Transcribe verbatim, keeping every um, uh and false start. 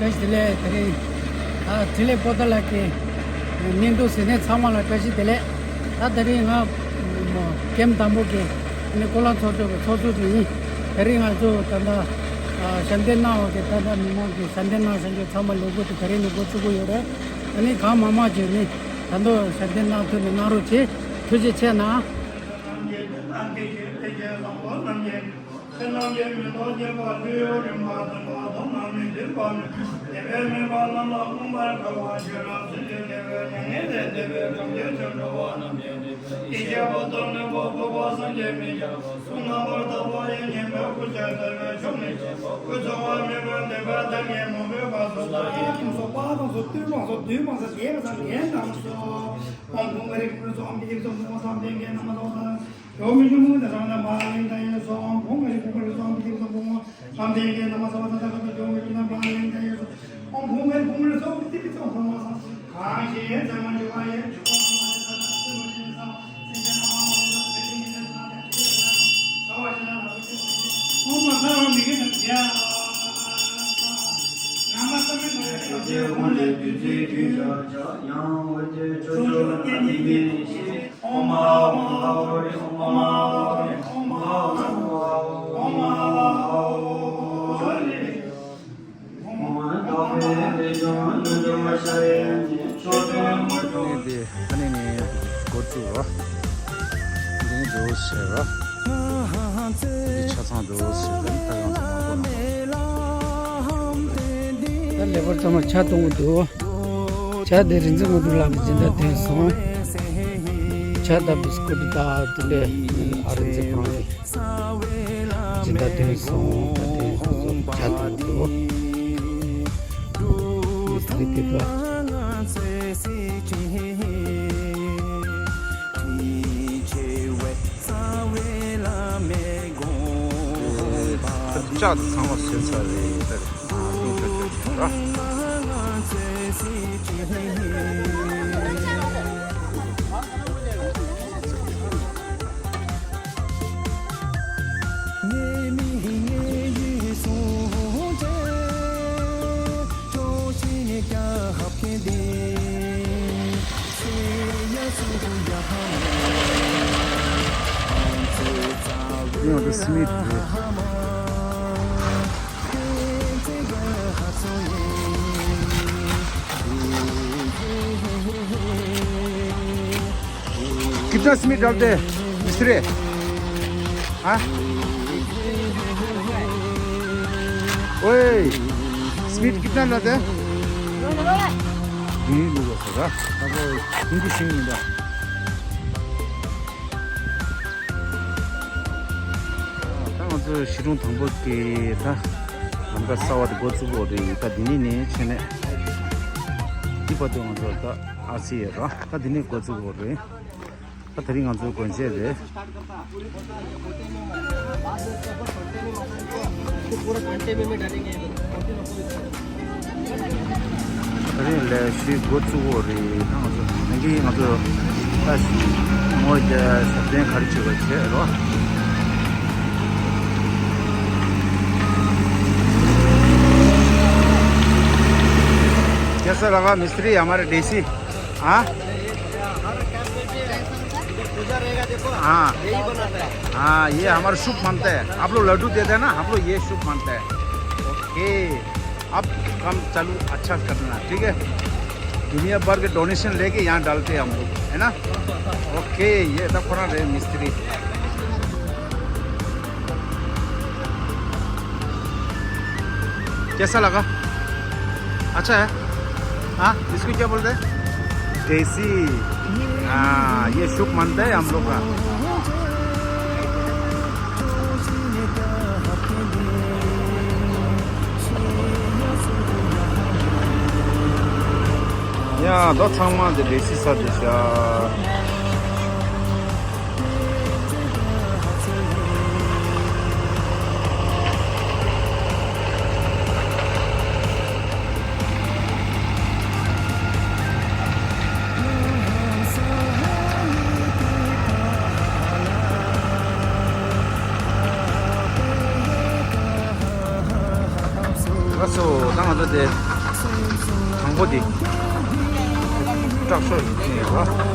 བཀྲ་ཤིས་བདེ་ལེགས། དེ་རིང་ཨ་འཕྲིན་ལས་པོ་ཏཱ་ལ་གི་བརྙན་ཐུང་གཟིགས་མཁན་ཚང་མ་ལ་བཀྲ་ཤིས་བདེ་ལེགས། ད་དེ་རིང་ང་ཀེམ་དང་པོ་གི་ནི་ཀོ་ལ་ཚོགས་ཆུང་གི་ཚོགས་གཙོ་དེ་ཡིན། དེ་རིང་ང་ཚོ་ད་ལྟ་ཨ་ཞབས་འདེགས་གནང་བ་གི་ད་ལྟ་མི་མང་གི་ཞབས་འདེགས་གནང་བཞིན་ཚང་མ་ལས་འགུལ་དེ་དེ་རིང་ནས་འགོ་བཙུགས་ཀྱི་ཡོད་རེད། ཨ་ནི་གང་མང་མང་ཅིག་ནི་ད་དུང་ཞབས་འདེགས་གནང་ཐུབ་ནས་གནང་རོགས་བྱེད། ཐུགས་རྗེ་ཆེ་གནང་། ཕྱི་ནང་གི་མེ་ཏོག་བརྒྱད་པ་བདུད་ཡོད་རིམ་པ་བདུན་པ་ཐུན་མོང་མཐའ་མེད་འདུས་པ་མེད། བདེ་བའི་མུན་པ་རྣམས་ལ་མངོན་པར་དགའ་བ་ཤེས་རབ་ཚུལ་ཁྲིམས་བདེ་བའི་མྱ་ངན་ལས་འདས་པའི་གྲོང་ཁྱེར་དུ་འགྲོ་བ་རྣམས་ཀྱི་སྡིག་པ། ཡེ་ཤེས་པ་དང་ལྡན་པ་འཕགས་པ་སངས་རྒྱས་མི་སྐྱ་གསུམ་རྣམ་པར་དག་པ་ཡི་ཉི་མའི་སྐུ་ཅན་ཐོད་པའི་མཆོག་མི་ཤེས་པ་ཀུན་རྫོབ་པ་མེད་པའི་འདོད་པ་ཐབས་མེད་མང་པོའི་བར་དུ་ལྷ་ཡི་དབང་སོགས་དཔལ་དབང་སོགས་བསྟོད་དབང་སོགས་འདུས་དབང་སོགས་དེ་བ་སངས་རྒྱས་རྣམས་སོ། ཨོཾ་ཕོ་ངེ་རིག་ཀུན་སོགས་ཨམ་དེ་ཡིག་སོགས་ཕོ་སམ་དེ་གེ་ནམ་སོགས་ཇོ་མི་ཇོ་མུ་ད་རང་ད་མ་ལིང་ད་ཡེ་སོ། ཨོཾ་ཕོ་ངེ་རིག་ཀུན་སོགས་ཨམ་དེ་ཡིག་སོགས་ཕོ་སམ་དེ་གེ་ནམ་སོགས་ད་ད་ད་ཇོ་མི་ཇོ་ན་མ་ལིང་ད་ཡེ་སོ། ཨོཾ་ཕོ་ངེ་རིག་ཀུན་སོགས་ཨམ་དེ་ཡིག་སོགས་ཕོ་སམ་གང་ཞིག་ཡེ་ཚེ་མ་འཇུག་པ་ཡེ་འཇུག་པ་མ་ཡེ་ས་ད་སུ་མ་ཡེ་ས། ཨ་ནི་ནི་འགོ་བཙུགས་རོགས། འདི་ནི་འགྲོ་བཤད་རོགས། འདི་ཆ་ཚང་འགྲོ་བཤད་རོགས། ད་ཡང་ཚང་མ་འགོ་ནས། ད་ལེ་བར་ཚང་མ་ཆ་གཏོང་གི་འདུག་ཇ་དེ་རིན་འཛིན་དངོས་གྲུབ་ལགས་ཀྱིས་སྦྱིན་བདག་བཏོན་སོང་། ཇ་དང་བིས་ཀུད་དང་དེ་འདྲས་ཨ་རིན་འཛིན་ཁོང་གིས་སྦྱིན་བདག་བཏོན་སོང་། ད་དེ་ཇ་དང་དེ་འོ། མི་སི་རི་དེ་འདྲ། ལྕགས་ཚང་མ་ཟིན་ཚར་རེད། ད་རེད། ཨ་ཏིང་ཤོ་ཤོ་ཤོ་ར། ཡང་དུ་སི་མིད་རེད། कितना सीमेंट डालते हैं मिस्त्री? हाँ? ओए, सीमेंट कितना डालते हैं? नहीं लूँगा सर, हाँ? अब हिंदी सुनिए ना। ད་ང་ཚོ་གཞིས་གྲོང་དང་པོ་གི་ད་ལམ་ཁ་གསར་བ་དེ་འགོ་བཙུགས་ཡོད་རེད། ད་འདི་ནས་ནས་ཕྱིན་ནས་འདི་བར་དུ་ང་ཚོ་ད་ཨར་སི་ཡོད་ར། ད་འདི་ནས་འགོ་བཙུགས་ཡོད་རེད། ད་དེ་རིང་ང་ཚོ་དགོན་ཆེན་རེད། ད་རིང་ལས་གཞི་འགོ་བཙུགས་ཡོད་རེད། ད་ང་ཚོ་ནང་གི་ང་ཚོ་ད་ངོ་རྒྱ་ཞབས་བརྟན་ག་རེ་བྱེད་པ་བྱེད་རོགས། कैसा लगा मिस्त्री हमारा देसी? हाँ? हाँ। हाँ, ये हमारा शुभ मानता है। आप लोग लड्डू देते हैं ना, हम लोग ये शुभ मानता है। ओके, अब काम चालू अच्छा करना, ठीक है? दुनिया भर के डोनेशन लेके यहाँ डालते हैं हम लोग, है ना? ओके, ये तो पूरा रहे मिस्त्री। कैसा लगा? अच्छा है। हाँ, इसको क्या बोलते हैं? देसी। हाँ, ये शुभ मानता है हम लोग का। ཡ་ད་ཚང་མ་འདི་རེ་སི་ས་འདི་ཤ། ལགས་སོ། ད་ང་ཚོ་དེ་ འོ་དེ། སྐྲག་ཤོར་ཡིན་ཡོད།